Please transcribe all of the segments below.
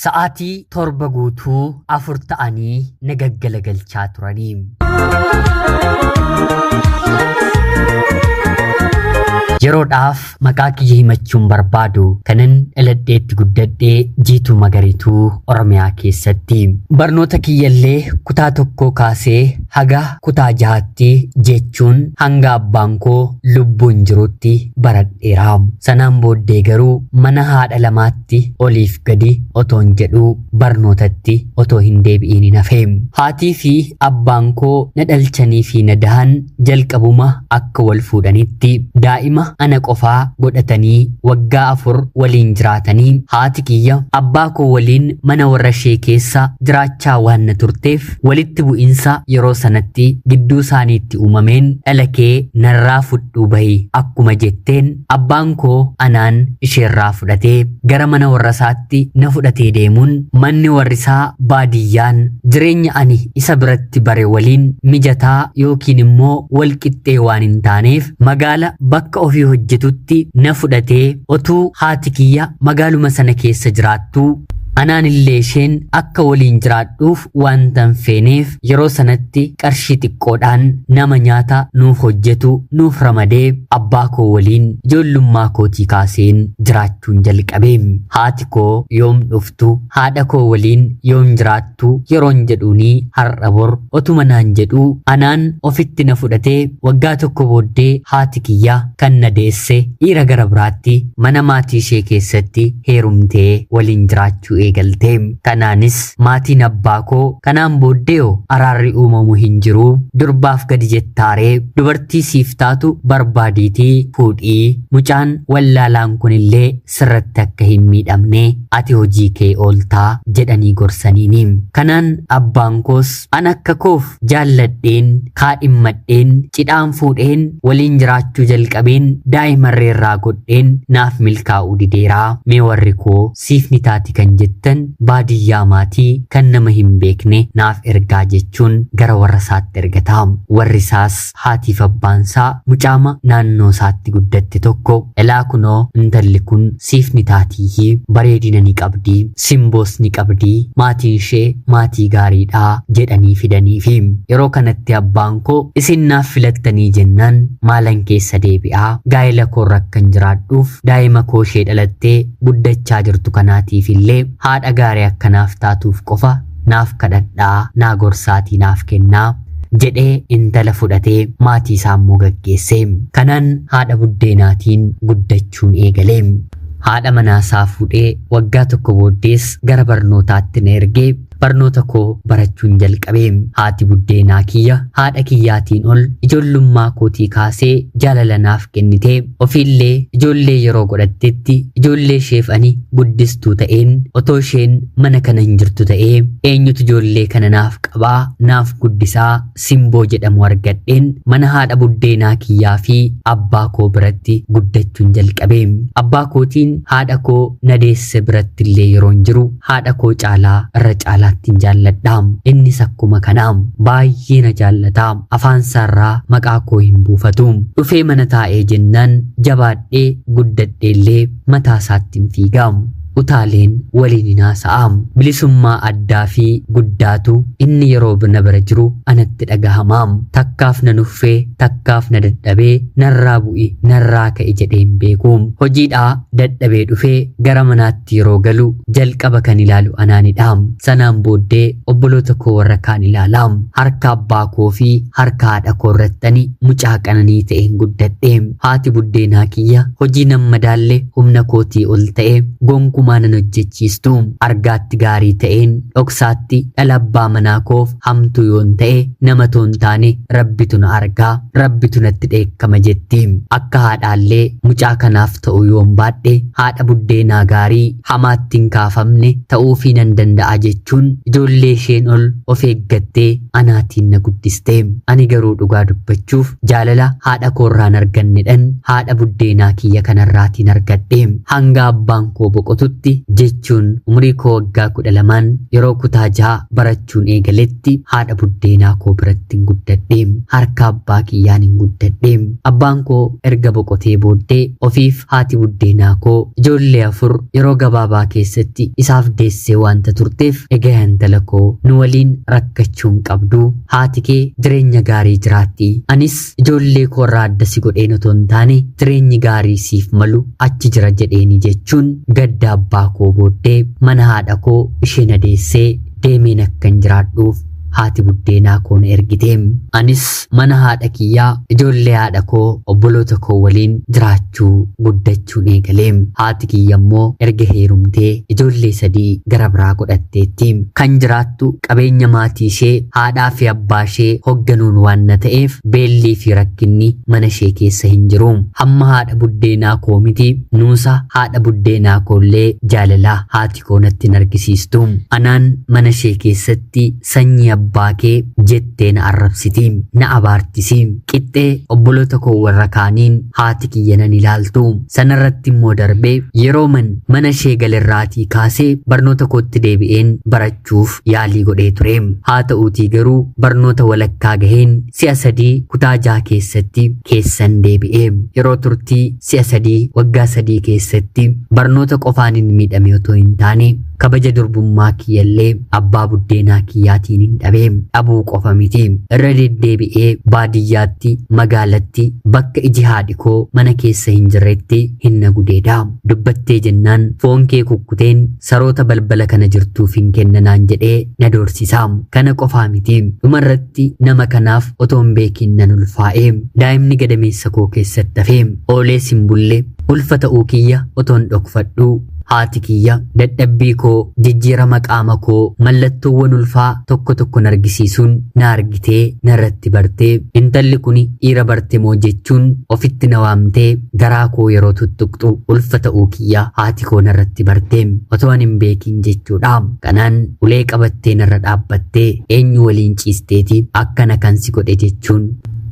Sa'aatii 7 guutuu 4 ta'anii na gaggalagalchaa turanii. Yeroodhaaf maqaa kiyya himachuun barbaadu kanan dhaladheetti guddadhee Jiituu Magariituu Oromiyaa keessatti. Barnoota kiyyallee kutaa tokkoo kaasee haga kutaa jahaatti jechuun hanga abbaan koo lubbuun jirutti baradheera. Sanaan booddee garuu mana haadha lamaatti oliif gadi otoon jedhuu barnootatti otoo hin deebi'iin hin hafe. Haatii fi abbaan koo na dhalchanii fi na dahan jalqabuma akka wal fuudhanitti daa'ima ana qofaa godhatanii waggaa 4 waliin jiraatanii haati kiyya abbaa koo waliin mana warra ishee keessa jiraachaa waan na turteef walitti bu'insa yeroo sanatti gidduu isaaniitti uumameen dhala kee narraa fudhuu bahi akkuma jetteen abbaan koo anaan isheerraa fudhatee gara mana warra isaatti na fudhatee deemuun manni warrisaa baadiyyaan jireenya ani isa biratti bare waliin mijataa yookiin immoo wal qixxee waan hin taaneef magaala bakka ofii hojjetutti na fudhatee otuu haati kiyya magaaluma sana keessa jiraattuu anaan illee isheen akka waliin jiraadhuuf wanta hin feeneef yeroo sanatti qarshii xiqqoodhaan nama nyaata nuuf hojjetu nuuf ramadee abbaa koo waliin ijoollummaa kootii kaaseen jiraachuun jalqabe. Haati koo yoom dhuftu haadha koo waliin yoom jiraattu yeroon jedhuunii har'a bor otuma naan jedhuu anaan ofitti na fudhatee waggaa tokko booddee haati kiyya kan na deesse dhiira gara biraatti mana maatii ishee keessatti heerumtee waliin jiraachuu eegalte. Kanaanis maatiin abbaa koo kanaan booddee araarri uumamu hin jiru durbaaf gadi jettaaree dubartii siif taatu barbaadiitii fuudhii mucaan wallaalaan kunillee sirratti akka hin miidhamne ati hojii kee ooltaa jedhanii gorsaniini. Kanaan abbaan koos an akka koof jaalladheen kaadhimmadheen cidhaan fuudheen waliin jiraachuu jalqabeen daa'imarreerraa godheen naaf milkaa'uu dideeraa mee warri koo siif ni taati kan jettan baadiyyaa maatii kan nama hin beekne naaf ergaa jechuun gara warra isaatti ergata. Warri isaas haatiif abbaan isaa mucaama naannoo isaatti guddatte tokko elaa kunoo intalli kun siif ni taatii bareedina ni qabdii simboos ni qabdii maatiin ishee maatii gaariidhaa jedhanii fidaniifi. Yeroo kanatti abbaan koo isin naaf filattanii jennaan maalan keessa deebi'aa gaa'ela koo rakkan jiraadhuuf daa'ima koo ishee dhalattee guddachaa jirtu kanaatiif illee haadha gaarii akkanaaf taatuuf qofa naaf kadhadhaa naa gorsaatii naaf kennaa jedhee intala fudhatee maatii isaa immoo gaggeesse. Kanaan haadha buddeenaatiin guddachuun eegale. Haadha manaasaa fuudhee waggaa tokko booddees gara barnootaatti na ergee barnoota koo barachuun jalqabe. Haati buddeenaa kiyya haadha kiyyaatiin ol ijoollummaa kootii kaasee jaalala naaf kennitee ofiillee ijoollee yeroo godhattetti ijoollee isheef ani guddistuu ta'een otoo isheen mana kana hin jirtu ta'ee eenyutu ijoollee kana naaf qabaa naaf guddisaa simboo jedhamu argadheen mana haadha buddeenaa kiyyaa fi abbaa koo biratti guddachuun jalqabe. Abbaa kootiin haadha koo na deesse biratti illee yeroon jiru haadha koo caalaa irra caalaa ittiin jaalladha. Innis akkuma kanaa baay'ee na jaallata. Afaan isaarraa maqaa koo hin buufatu. Dhufee mana taa'ee jennaan jabaadhee guddadhee illee mataa isaatti hin fiiga. Utaaleen waliin hin haasa'a. Bilisummaa addaa fi guddaatu inni yeroo na bira jiru anatti dhagahama. Takkaaf na nuffee, takkaaf na dadhabee, narraa bu'i, narraa ka'i jedhee hin beeku. Hojiidhaa dadhabee dhufee gara manaatti yeroo galu jalqaba kan ilaalu anaanidha. Sanaan booddee obboloota koo warra kaan ilaala. Harka abbaa koo fi harka haadha koo irrattani mucaa qananii ta'een guddadhe. Haati buddeenaa kiyya hojii nan madaalle humna kootii ol ta'e gonkumaa nan hojjechiistu. Argaatti gaarii ta'een dhoksaatti dhala abbaa manaa koof hamtuu yoon ta'e nama toon taane rabbitu na argaa rabbitu natti dheekkama jetti. Akka haadhaallee mucaa kanaaf ta'u yoon baadhe haadha buddeenaa gaarii hamaatti hin kaafamne ta'uufii nan danda'a jechuun ijoollee isheen ol of eeggattee anaatiin na guddiste. Ani garuu dhugaa dubbachuuf jaalala haadha koorraan argannedhan haadha buddeenaa kiyya kanarraatiin argadhe. Hanga abbaan koo boqotutti beekutti jechuun umurii koo waggaa 12 yeroo kutaa 6 barachuun eegaletti haadha buddeenaa koo biratti hin guddadhe. Harka abbaa kiyyaan hin guddadhe. Abbaan koo erga boqotee booddee ofiif haati buddeenaa koo ijoollee 4 yeroo gabaabaa keessatti isaaf deessee waanta turteef, egaa intala koo nu waliin rakkachuu hin qabdu, haati kee jireenya gaarii jiraatti, anis ijoollee koo irraa adda si godheen otoo hin taane jireenyi gaarii siif malu achi jira jedheeni jechuun gadda abbaa koo booddee mana haadha koo ishee na deessee deemeen akkan jiraadhuuf haati buddeenaa koo na ergite. Anis mana haadha kiyyaa ijoollee haadha koo obboloota koo waliin jiraachuu guddachuun eegale. Haati kiyya immoo erga heerumtee ijoollee 3 gara biraa godhatteetti. Kan jiraattu qabeenya maatii ishee haadhaa fi abbaa ishee hoogganuun waan na ta'eef beellii fi rakkinni mana ishee keessa hin jiru. Hamma haadha buddeenaa koo miti nuusa haadha buddeenaa koollee jaalalaa haati koo natti hin argisiistu. Anaan mana ishee keessatti sanyii abbaa kee jettee na arrabsiti, na abaartisi. Qixxee obboloota koo warra kaaniin haati kiyya nan ilaaltu. Sanarratti immoo darbee yeroo mana ishee galerraatii kaasee barnoota kootti deebi'een barachuuf yaalii godhee ture. Haa ta'uutii garuu barnoota walakkaa gaheen si'a 3 kutaa 6 keessatti keessan deebi'e. Yeroo turtii si'a 3 waggaa 3 keessatti barnoota qofaan hin miidhame otoo hin taane kabaja durbummaa kiyyallee abbaa buddeenaa kiyyaatiin hin dhabe. Dhabuu qofa miti, irra deddeebi'ee baadiyyaatti, magaalatti, bakka iji haadhi koo mana keessa hin jirretti hin na gudeeda. Dubbattee jennaan foon kee kukkuteen saroota balbala kana jirtuuf hin kennanaan jedhee na doorsisa. Kana qofaa miti, dhumarratti nama kanaaf otoo hin beekin nan ulfaa'e. Daa'imni gadameessa koo keessatti hafe. Oolees hin bulle. Ulfa ta'uu kiyya otoo hin dhokfadhu. Haati kiyya dadhabbii koo, jijjiirama qaama koo, mallattoowwan ulfaa tokko tokkoon argisiisuun na argitee narratti bartee, intalli kun dhiira barte moo jechuun ofitti na waamtee garaa koo yeroo tuttuqxu ulfa ta'uu kiyya haati koo narratti bartee otoo ani hin beekin jechuudha. Kanaan ulee qabattee narra dhaabbattee eenyu waliin ciisteeti akkana kan si godhe jechuun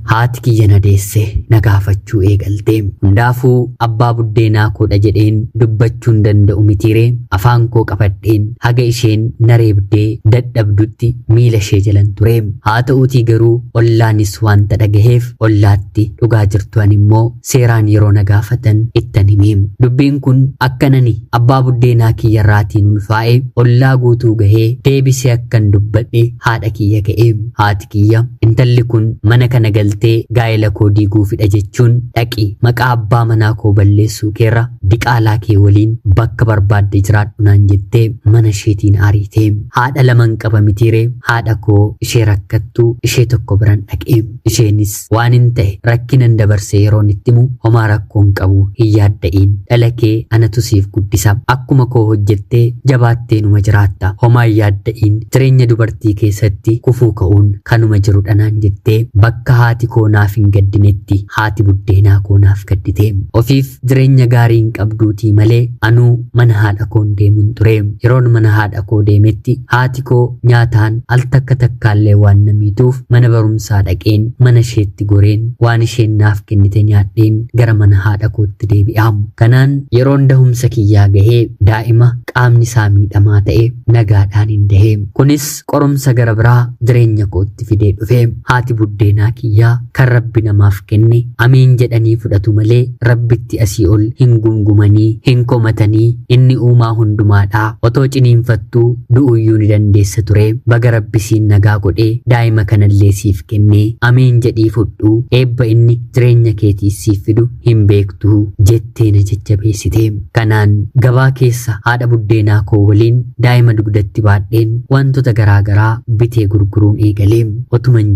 haati kiyya na deesse na gaafachuu eegalte. Hundaafuu abbaa buddeenaa koodha jedheen dubbachuu hin danda'u mitiiree afaan koo qabadheen haga isheen na reebdee dadhabdutti miila ishee jalan ture. Haa ta'uutii garuu ollaanis wanta dhagaheef ollaatti dhugaa jirtu ani immoo seeraan yeroo na gaafatan ittan hime. Dubbiin kun akkanani abbaa buddeenaa kiyyarraatiin ulfaa'e ollaa guutuu gahee deebisee akkan dubbadhe haadha kiyya ga'e. Haati kiyya intalli kun mana kana galte gaa'ela koo diiguu fidha jechuun dhaqi maqaa abbaa manaa koo balleessuu keerra diqaalaa kee waliin bakka barbaadde jiraadhu naan jettee mana isheetiin ariite. Haadha laman qaba mitiiree haadha koo ishee rakkattuu ishee tokko biran dhaqe. Isheenis waan hin ta'e rakkinan dabarsee yeroon itti himu homaa rakkoon qabu hin yaadda'iin, dhala kee anatu siif guddisa, akkuma koo hojjettee jabaattee numa jiraatta, homaa hin yaadda'iin, jireenya dubartii keessatti kufuu ka'uun kanuma jirudha naan jettee bakka haati koo naaf hin gaddinetti haati buddeenaa koo naaf gaddite. Ofiif jireenya gaarii hin qabduutii malee anuu mana haadha koon deemuun ture. Yeroon mana haadha koo deemetti haati koo nyaataan al takka takkaallee waan na miituuf mana barumsaa dhaqeen mana isheetti goreen waan isheen naaf kennite nyaadheen gara mana haadha kootti deebi'a. Kanaan yeroon dahumsa kiyyaa gahee daa'ima qaamni isaa miidhamaa ta'e nagaadhaan hin dahee. Kunis qorumsa gara biraa jireenya kootti fidee dhufe. Haati buddeenaa kiyyaa kan rabbi namaaf kenne amiin jedhanii fudhatu malee rabbitti asii ol hin gungumanii hin komatanii, inni uumaa hundumaadhaa, otoo ciniinfattuu du'uyyuu ni dandeessa ture, baga rabbi siin nagaa godhee daa'ima kanallee siif kennee amiin jedhii fudhuu, eebba inni jireenya keetii siif fidu hin beektuu jettee na jajjabeessite. Kanaan gabaa keessa haadha buddeenaa koo waliin daa'ima dugdatti baadheen wantoota garaa garaa bitee gurguruun eegalee. Otuman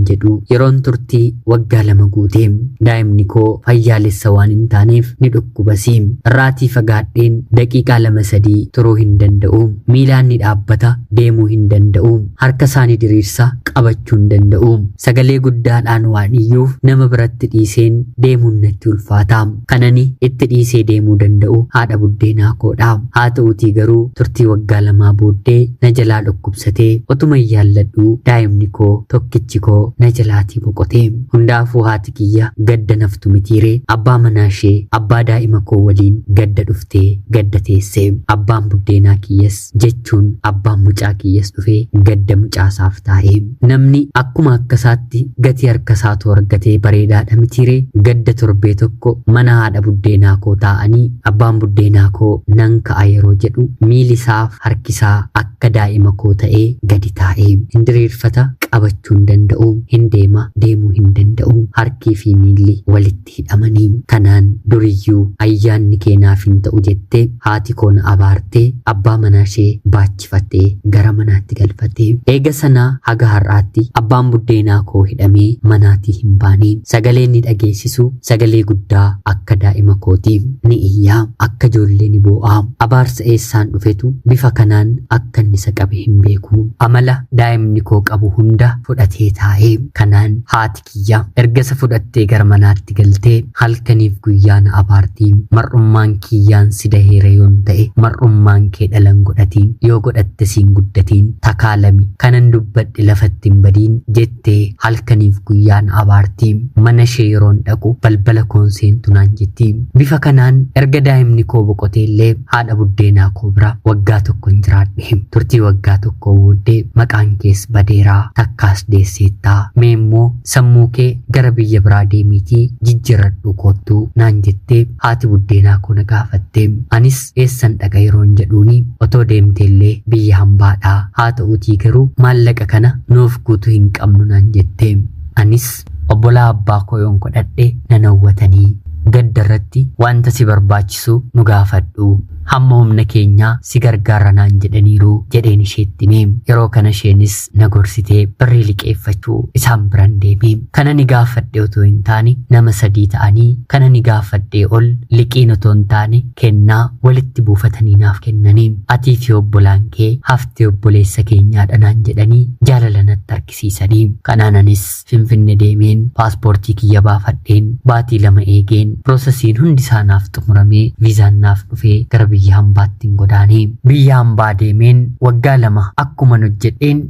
jedhuu yeroon turtii waggaa 2 guutee daa'imni koo fayyaalessa waan hin taaneef ni dhukkubasi. Irraatii fagaadheen daqiiqaa 2-3 turuu hin danda'u. Miila Miilaan ni dhaabbata, deemuu hin danda'u. Harka isaa ni diriirsa, qabachuu hin danda'u. Sagalee guddaadhaan waan iyyuuf nama biratti dhiiseen deemuun natti ulfaata. Kan ani itti dhiisee deemuu danda'u haadha buddeenaa koodha. Haa ta'uutii garuu turtii waggaa 2 booddee na jalaa dhukkubsatee otuma hin yaalladhuu daa'imni koo tokkichi koo na jalaatii boqote. Hundaafuu haati kiyya gadda naftu mitiiree abbaa manaa ishee abbaa daa'ima koo waliin gadda dhuftee gadda teesse. Abbaan buddeenaa kiyyas jechuun abbaan mucaa kiyyas dhufee gadda mucaasaaf taa'e. Namni akkuma akkasaatti gatii harkasaatu argatee bareedaadha mitiiree gadda torbee tokko mana haadha buddeenaa koo taa'anii abbaan buddeenaa koo nan ka'a yeroo jedhu miilli isaaf harkisaa akka daa'ima koo ta'ee gadi taa'e. Hin diriirfata, qabachuu hin danda'u, hin deema, deemuu hin danda'u. Harkii fi miilli walitti hidhamanii. Kanaan duriyyuu ayyaanni kee naaf hin ta'u jettee haati koo na abaartee abbaa manaa ishee baachifattee gara manaatti galfatte. Eega sanaa haga har'aatti abbaan buddeenaa koo hidhamee manaatii hin baane. Sagalee ni dhageessisu, sagalee guddaa akka daa'ima kooti. Ni iyyaa, akka ijoollee ni boo'aa. Abaarsa eessaan dhufetu bifa kanaan akka inni isa qabe hin beeku. Amala daa'imni koo qabu hunda fudhatee taa'e. Kanaan haati kiyya erga isa fudhattee gara manaatti galtee halkaniif guyyaa na abaarti. Mar'ummaan kiyyaan si daheera yoon ta'e mar'ummaan kee dhalan godhatiin, yoo godhatte siin guddatiin, takaalami kanan dubbadhe lafatti hin badiin jettee halkaniif guyyaa na abaarti. Mana ishee yeroon dhaqu balbala koon seentu naan jetti. Bifa kanaan erga daa'imni koo boqotee illee haadha buddeenaa koo bira waggaa 1 hin jiraadhe. Turtii waggaa 1 booddee maqaan kees badeeraa, takkaas deesseettaa, mee immoo sammuu kee gara biyya biraa deemiitii jijjiiradhu koottuu naan jettee haati buddeenaa koo na gaafatte. Anis eessan dhaqa yeroon jedhuuni otoo deemteellee biyya hambaadhaa, haa ta'uutii garuu maallaqa kana nuuf guutuu hin qabnu naan jette. Anis obbolaa abbaa koo yoon godhadhe nan hawwatanii gadda irratti wanta si barbaachisu nu gaafadhu, hamma humna keenyaa si gargaara naan jedhaniiru jedheen isheetti hime. Yeroo kana isheenis na gorsitee birrii liqeeffachuu isaan biran deeme. Kana ni gaafadhe otoo hin taane nama 3 ta'anii kana ni gaafadhee ol liqiin otoo hin taane kennaa walitti buufatanii naaf kennanii. Atii fi obbolaan kee haftee obboleessa keenyaadha naan jedhanii jaalala natti argisiisanii. Kanaan anis Finfinne deemeen paaspoortii kiyya baafadheen baatii 2 eegeen piroosesiin hundi isaa naaf xumuramee viizaan naaf dhufee gara biyya hambaatti hin godaane. Biyya hambaa deemeen waggaa 2 akkuman hojjedheen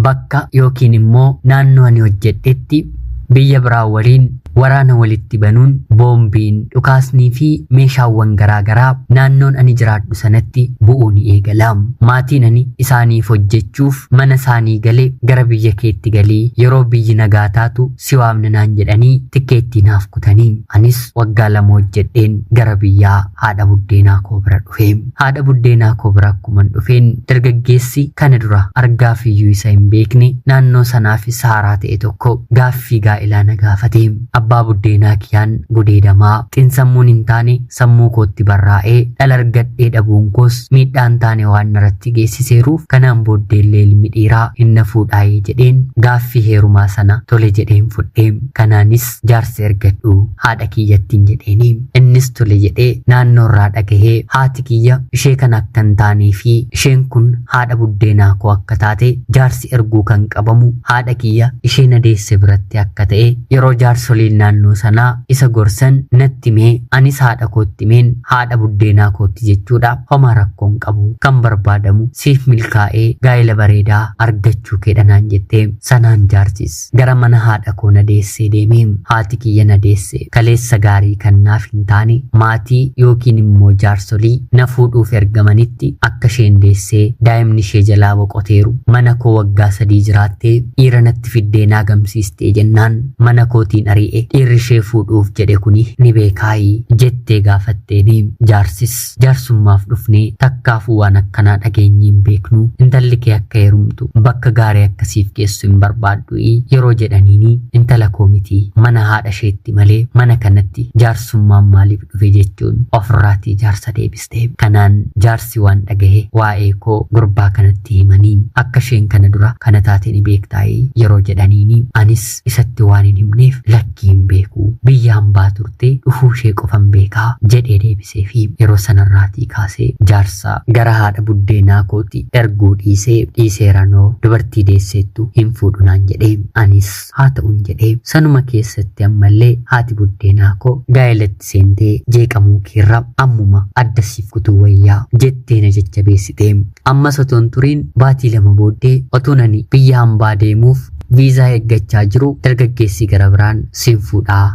bakka yookiin immoo naannoo ani hojjedhetti biyya biraa waliin waraana walitti banuun boombiin dhukaasnii fi meeshaawwan garaagaraa naannoon ani jiraadhu sanatti bu'uu ni eegala. Maatiin ani isaaniif hojjechuuf mana isaanii galee gara biyya keetti galii yeroo biyyi nagaa taatu si waamna naan jedhanii tikkeettii naaf kutanii. Anis waggaa 2 hojjedheen gara biyyaa haadha buddeenaa koo bira dhufe. Haadha buddeenaa koo bira akkuman dhufeen dargaggeessi kana dura argaa fiyyuu isa hin beekne naannoo sanaafis haaraa ta'e tokko gaaffii gaa'ilaa na gaafate. Abbaa buddeenaa kiyyaan gudeedamaa xinsammuun hin taane sammuu kootti barraa'ee dhala argadhee dhabuun koos miidhaan taane waan narratti geessiseeruuf kanaan booddeellee ilmi dhiiraa hin na fuudhaayee jedheen gaaffii heerumaa sana tole jedheen fudhee. Kanaanis jaarsa ergadhu haadha kiyyattiin jedheeni. Innis tole jedhee naannoorraa dhagahee haati kiyya ishee kana akka hin taanee fi isheen kun haadha buddeenaa koo akka taate jaarsi erguu kan qabamu haadha kiyya ishee na deesse biratti akka ta'e yeroo jaarsoliin naannoo sanaa isa gorsan natti mee anis haadha kootti meen haadha buddeenaa kootti jechuudha. Homaa rakkoon qabu kan barbaadamu siif milkaa'ee gaa'ela bareedaa argachuu keedha naan jettee. Sanaan jaarsis gara mana haadha koo na deessee deemee haati kiyya na deesse kaleessa gaarii kan naaf hin taane maatii yookiin immoo jaarsolii na fuudhuuf ergamanitti akka isheen deessee daa'imni ishee jalaa boqoteeru mana koo waggaa 3 jiraattee dhiira natti fiddee naa gamsiistee jennaan mana kootiin ari'e dhiirri ishee fuudhuuf jedhe kuni ni beekaayi jettee gaafatteeni. Jaarsis jaarsummaaf dhufnee takkaafuu waan akkanaa dhageenye hin beeknu, intalli kee akka heerumtu bakka gaarii akkasiif geessu hin barbaaddu yeroo jedhaniini intala koo miti mana haadha isheetti malee mana kanatti jaarsummaan maaliif dhufe jechuun ofirraatii jaarsa deebiste. Kanaan jaarsi waan dhagahe waa'ee koo gurbaa kanatti himanii akka isheen kana dura kana taate ni beektaayi yeroo jedhaniini anis isatti waan hin himneef lakkii Lakkii hin beeku, biyya hambaa turtee dhufuu ishee qofan beekaa jedhee deebisee fi yeroo sanarraatii kaasee jaarsa gara haadha buddeenaa kooti erguu dhiisee dhiiseeranoo dubartii deesseettu hin fuudhu naan jedhee anis haa ta'uun jedhee sanuma keessatti ammallee haati buddeenaa koo gaa'elatti seentee jeeqamuu keerra ammuma adda siif kutuu wayyaa jettee na jajjabeessite. Ammas otoon turiin baatii 2 booddee otuun ani biyya hambaa deemuuf viizaa eeggachaa jiru dargaggeessi gara biraan siin fuudhaa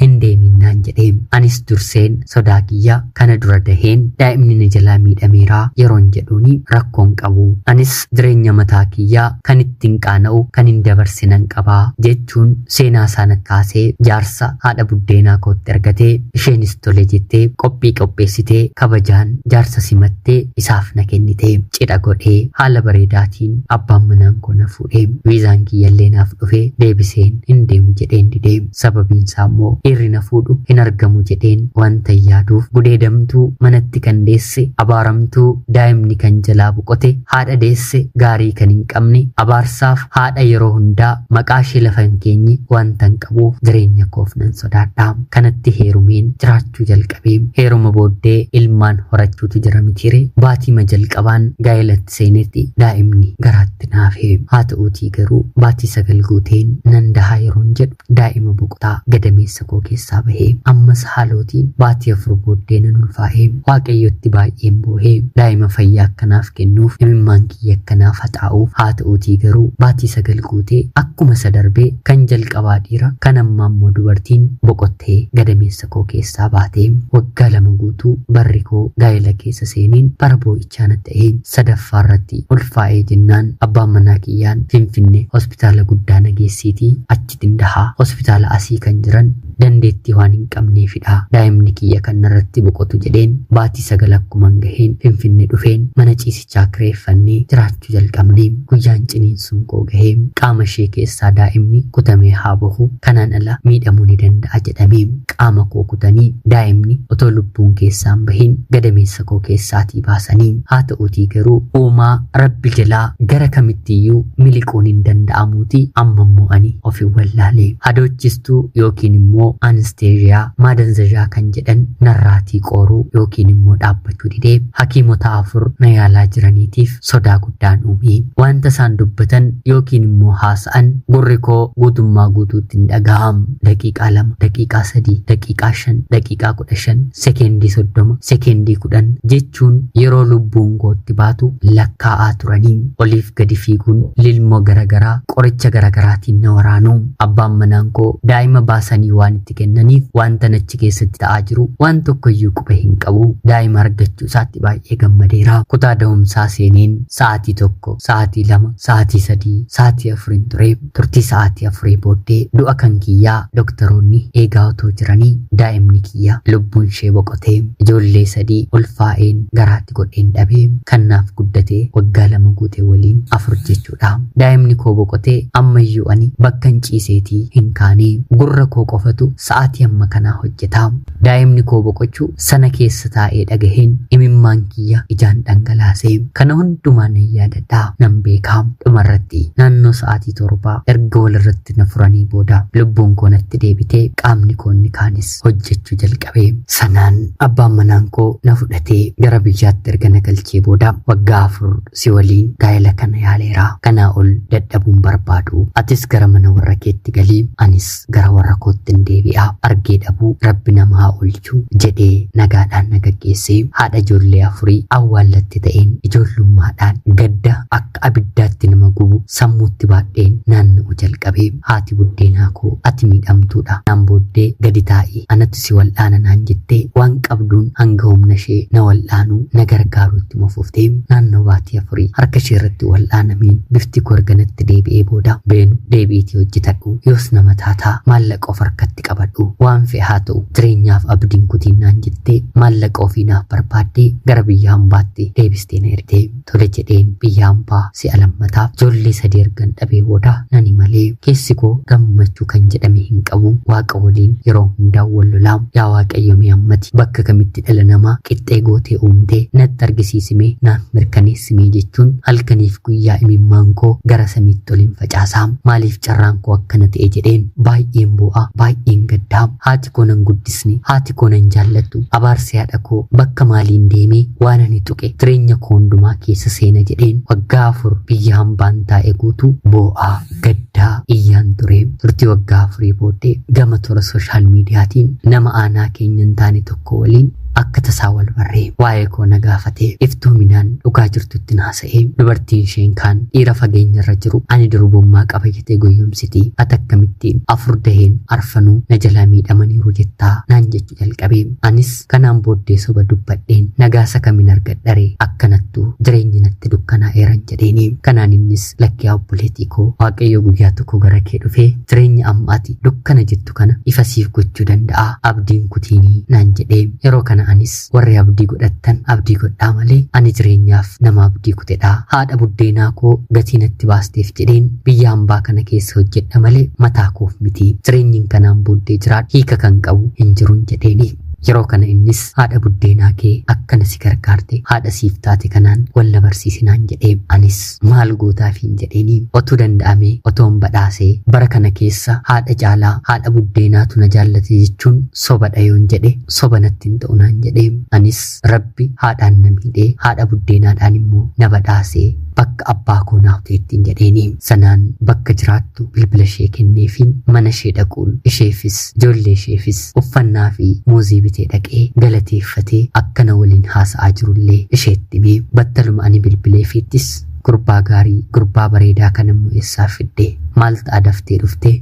hin deemin naan jedhee anis durseen sodaa kiyya kana dura daheen daa'imni na jalaa miidhameeraa yeroon jedhuuni rakkoon qabu anis jireenya mataa kiyyaa kan ittiin qaana'u kan hin dabarsinan qabaa jechuun seenaa sana kaasee jaarsa haadha buddeenaa kootti argatee isheenis tole jettee qophii qopheessitee kabajaan jaarsa simattee isaaf na kennite cidha godhee haala bareedaatiin abbaan manaan koo na fuudhee viizaan kiyyallee naaf dhufee deebiseen hin deemu jedheen didee sababiin isaa immoo dhiirri na fuudhu hin argamu jedheen wanta yaaduuf gudeedamtuu manatti kan deesse abaaramtuu daa'imni kan jalaa boqote haadha deesse gaarii kan hin qabne abaarsaaf haadha yeroo hundaa maqaa ishee lafa hin keenye wanta hin qabuuf jireenya koof nan sodaadha. Kanatti heerumeen jiraachuu jalqabee heeruma booddee ilmaan horachuutu jira mitiire baatiima jalqabaan gaa'elatti seenetti daa'imni garaatti naafee haa ta'uutii garuu baatii 9 guuteen nan dahaa yeroon jedhu daa'ima boqotaa gadameessa koo keessaa bahee ammas haalootiin baatii 4 booddee nan ulfaa'ee waaqayyotti baay'een boohee daa'ima fayyaa akkanaaf kennuuf imimmaan kiyya akkanaaf haxaa'uuf haa ta'uutii garuu baatii 9 guutee akkuma isa darbee kan jalqabaa dhiira kan ammaa immoo dubartiin boqottee gadameessa koo keessaa baatee waggaa 2 guutuu barri koo gaa'ela keessa seeniin bara boo'ichaa na ta'ee sadaffaa irratti ulfaa'ee jennaan abbaan manaa kiyyaan Finfinnee hospitaala guddaa na geessiitii achitti dahaa hospitaala asii kan jiran dandeettii waan hin qabneefidha daa'imni kiyya kan narratti boqotu jedheen baatii 9 akkuman gaheen Finfinnee dhufeen mana ciisichaa kireeffannee jiraachuu jalqabnee guyyaan ciniinsuun koo gahee qaama ishee keessaa daa'imni kutamee haa bahu kanaan ala miidhamuu ni danda'a jedhamee qaama koo kutanii daa'imni otoo lubbuun keessaan bahin gadameessa koo keessaatii baasanii haa ta'uutii garuu uumaa rabbi jalaa gara kamittiyyuu miliquun hin danda'amuutii amma immoo ani ofi wallaalee hadoochistuu yookiin immoo anesteeziyaa maadanzazhaa kan jedhan narraatii qooruu yookiin immoo dhaabbachuu didee hakiimota 4 na yaalaa jiraniitiif sodaa guddaan uumee wanta isaan dubbatan yookiin immoo haasa'an gurri koo guutummaa guutuutti hin dhaga'amu. Daqiiqaa 2, daqiiqaa 3, daqiiqaa 5, daqiiqaa 15, sekeendii 30, sekeendii 10 jechuun yeroo lubbuun kootti baatu lakkaa'aa turanii oliif gadi fiiguun lilmoo garagaraa qoricha garagaraatiin na waraanu. Abbaan manaan koo daa'ima baasanii waan itti kennaniif wanta achi keessatti ta'aa jiru waan tokkoyyuu quba hin qabu. Daa'ima argachuu isaatti baay'ee gammadeera. Kutaa da'umsaa seeneen sa'aatii 1, sa'aatii 2, sa'aatii 3, sa'aatii 4 ture. Turtii sa'aatii 4 booddee du'a kan kiyyaa doktoroonni eegaa otoo jiranii daa'imni kiyya lubbuun ishee boqotee ijoollee 3 ulfaa'een garaatti godheen dhabee kannaaf guddatee waggaa 2 guutee waliin 4 jechuudha. Daa'imni koo boqotee ammayyuu ani bakka hin ciiseetii hin kaane gurra koo qofatu sa'aatii amma kanaa hojjeta. Daa'imni koo boqochuu sana keessa taa'ee dhagaheen imimmaan kiyya ijaan dhangalaasee kana hundumaa nan yaadadha nan beekaa. Dhumarratti naannoo sa'aatii 7 erga walirratti na furanii booda lubbuun koo natti deebitee qaamni koo inni kaanis hojjechuu jalqabe. Sanaan abbaan manaan koo na fudhatee gara biyyaatti erga na galchee booda waggaa 4 si waliin gaa'ela kana yaaleera. Kanaa ol dadhabuun barbaadu. Atis gara mana warra keetti galii anis gara warra kootti hin deebi'a. Argee dhabuu rabbi nama haa oolchu jedhee nagaadhaan na gaggeessee haadha ijoollee 4 awwaallatti ta'een ijoollummaadhaan gadda akka abiddaatti nama gubu sammuutti baadheen naanna'u jalqabee haati buddeenaa koo ati miidhamtuudha naan booddee gadi taa'ii anatu si wal'aana naan jettee waan qabduun hanga humna ishee na wal'aanuu na gargaaruutti mofuuftee naannoo baatii 4 harka ishee irratti wal'aanameen bifti koo erga natti deebi'ee booda beenu deebiitii hojjetadhu yoos nama taataa maallaqa of harkatti qabadhu waan fe'e haa ta'u jireenyaaf abdiin kutiin naan jettee maallaqa ofii naaf barbaaddee gara biyya hambaatti deebistee na ergite. Tole jedheen biyya hambaa si'a lammataaf ijoollee 3 ergan dhabee booda nani malee keessi koo gammachuu kan jedhame hin qabu. Waaqa waliin yeroo hundaa wal lolaa. Yaa Waaqayyo mee ammati bakka kamitti dhala namaa qixxee gootee uumtee natti argisiisimee naan mirkaneessimee jechuun halkaniif guyyaa imimmaan koo gara samiitti oliin facaasaa. Maaliif carraan koo akkana ta'e jedheen baay'een boo'aa, baay'een gaddaa. Haati koo nan guddisne, haati koo nan jaallattu, abaarsi haadha koo bakka maaliin deemee waan ani tuqe jireenya koo hundumaa keessa seena jedheen waggaa 4 biyya hambaan taa'e guutuu boo'aa, gaddaa, iyyaan ture. Turtii waggaa 4 booddee gama toora sooshaal miidiyaatiin nama aanaa keenya hin taane tokko waliin akka tasaa wal barree waa'ee koo na gaafatee iftoominaan dhugaa jirtutti naasa'ee. Dubartiin isheen kaan dhiira fageenya irra jiru ani durbummaa qaba jettee goyyomsiti, ati akkamittiin 4 daheen arfanuu na jalaa miidhamaniiru jettaa naan jechuu jalqabee. Anis kanaan booddee soba dubbadheen nagaasa kamiin argadharee akkanattuu jireenyi natti dukkanaa'eeran jedheeni. Kanaan innis lakkii obboleettii koo, Waaqayyo guyyaa tokko gara kee dhufee jireenya amma ati dukkana jettu kana ifa siif gochuu danda'a, abdiin kutiinii naan jedhee. Yeroo kana anis warri abdii godhattan abdii godhaa malee ani jireenyaaf nama abdii kutedha. Haadha buddeenaa koo gatii natti baasteef jedheen biyya hambaa kana keessa hojjedha malee mataa koof miti. Jireenyiin kanaan booddee jiraadhu hiika kan qabu hin jiruun jedheeni. Yeroo kana innis haadha buddeenaa kee akkana si gargaarte, haadha siif taate kanaan wal na barsiisinaan jedhee. Anis maal gootaafiin jedheeni. Otuu danda'amee otoon badhaasee bara kana keessa haadha caalaa haadha buddeenaatu na jaallate jechuun sobadha yoon jedhe soba natti hin ta'u naan jedhee. Anis Rabbi haadhaan na miidhee haadha buddeenaadhaan immoo na badhaasee bakka abbaa koo naaf ta'ettiin jedheeni. Sanaan bakka jiraattu bilbila ishee kenneefiin mana ishee dhaquun isheefis ijoollee isheefis uffannaa fi muuzii bitee dhaqee galateeffatee akkana waliin haasa'aa jirullee isheetti himee. Battaluma ani bilbileefiittis gurbaa gaarii, gurbaa bareedaa kan immoo eessaa fiddee, maal ta'a daftee dhuftee,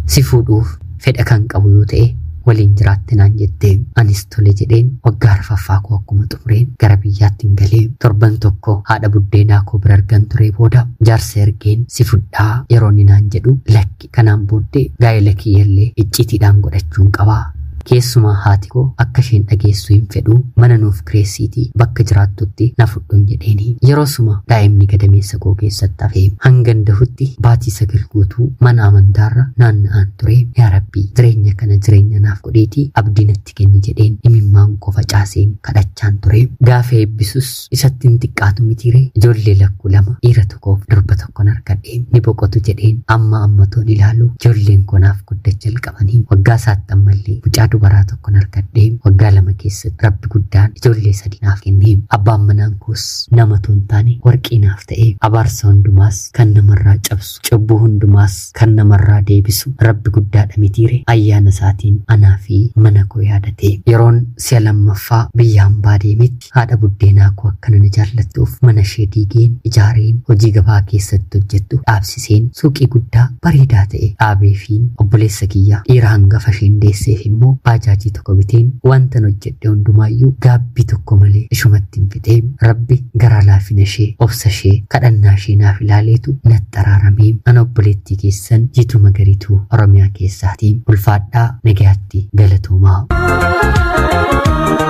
si fuudhuuf fedha kan qabu yoo ta'e waliin jiraatte naan jette. Anis tole jedheen waggaa arfaffaa koo akkuma xumureen gara biyyaatti hin galee. Torban tokko haadha buddeenaa koo bira argan ture booda jaarsa ergeen si fudhaa yeroo inni naan jedhu, lakki, kanaan booddee gaa'ela kiyyallee icciitiidhaan godhachuun qabaa. Keessumaa haati koo akka isheen dhageessu hin fedhu, mana nuuf kireessiitii bakka jiraattutti na fudhuun jedheeni. Yeroo suma daa'imni gadameessa koo keessatti hafee hangan dahutti baatii 9 guutuu mana amantaarra naanna'aan ture. Yaa Rabbii, jireenya kana jireenya naaf godheetii abdii natti kenni jedheen imimmaan koo facaaseen kadhachaan ture. Gaafa eebbisus isatti hin xiqqaatu mitiiree, ijoollee lakkuu 2, dhiira tokkoof durba tokkon argadhe. Ni boqotu jedheen amma ammatoon ilaalu ijoolleen koo naaf guddachuu jalqabanii. Waggaa isaatti ammallee mucaa dubaraa tokkon argadhe. Waggaa 2 keessatti Rabbi guddaan ijoollee 3 naaf kenne. Abbaan manaan koos nama otoo hin taane warqii naaf ta'e. Abaarsa hundumaas kan namarraa cabsu, cubbuu hundumaas kan namarraa deebisu Rabbi guddaadha mitiire, ayyaana isaatiin anaa fi mana koo yaadate. Yeroon si'a lammaffaa biyya hambaa deemetti haadha buddeenaa koo akkana na jaallattuuf mana ishee diigeen ijaareen, hojii gabaa keessatti hojjettu dhaabsiseen suuqii guddaa bareedaa ta'e dhaabeefiin, obboleessa kiyya dhiira hangafa isheen deesseef immoo baajaajii tokko biteen wantan hojjedhe hundumaayyuu gaabbii tokko malee ishumatti hin fixee. Rabbi garaa laafina ishee, obsa ishee, kadhannaa ishee naaf ilaaleetu natti araaramee. Ana obboleettii keessan Jiituu Magariituu Oromiyaa keessaatiin. Ulfaadhaa, nagayaatti, galatoomaa.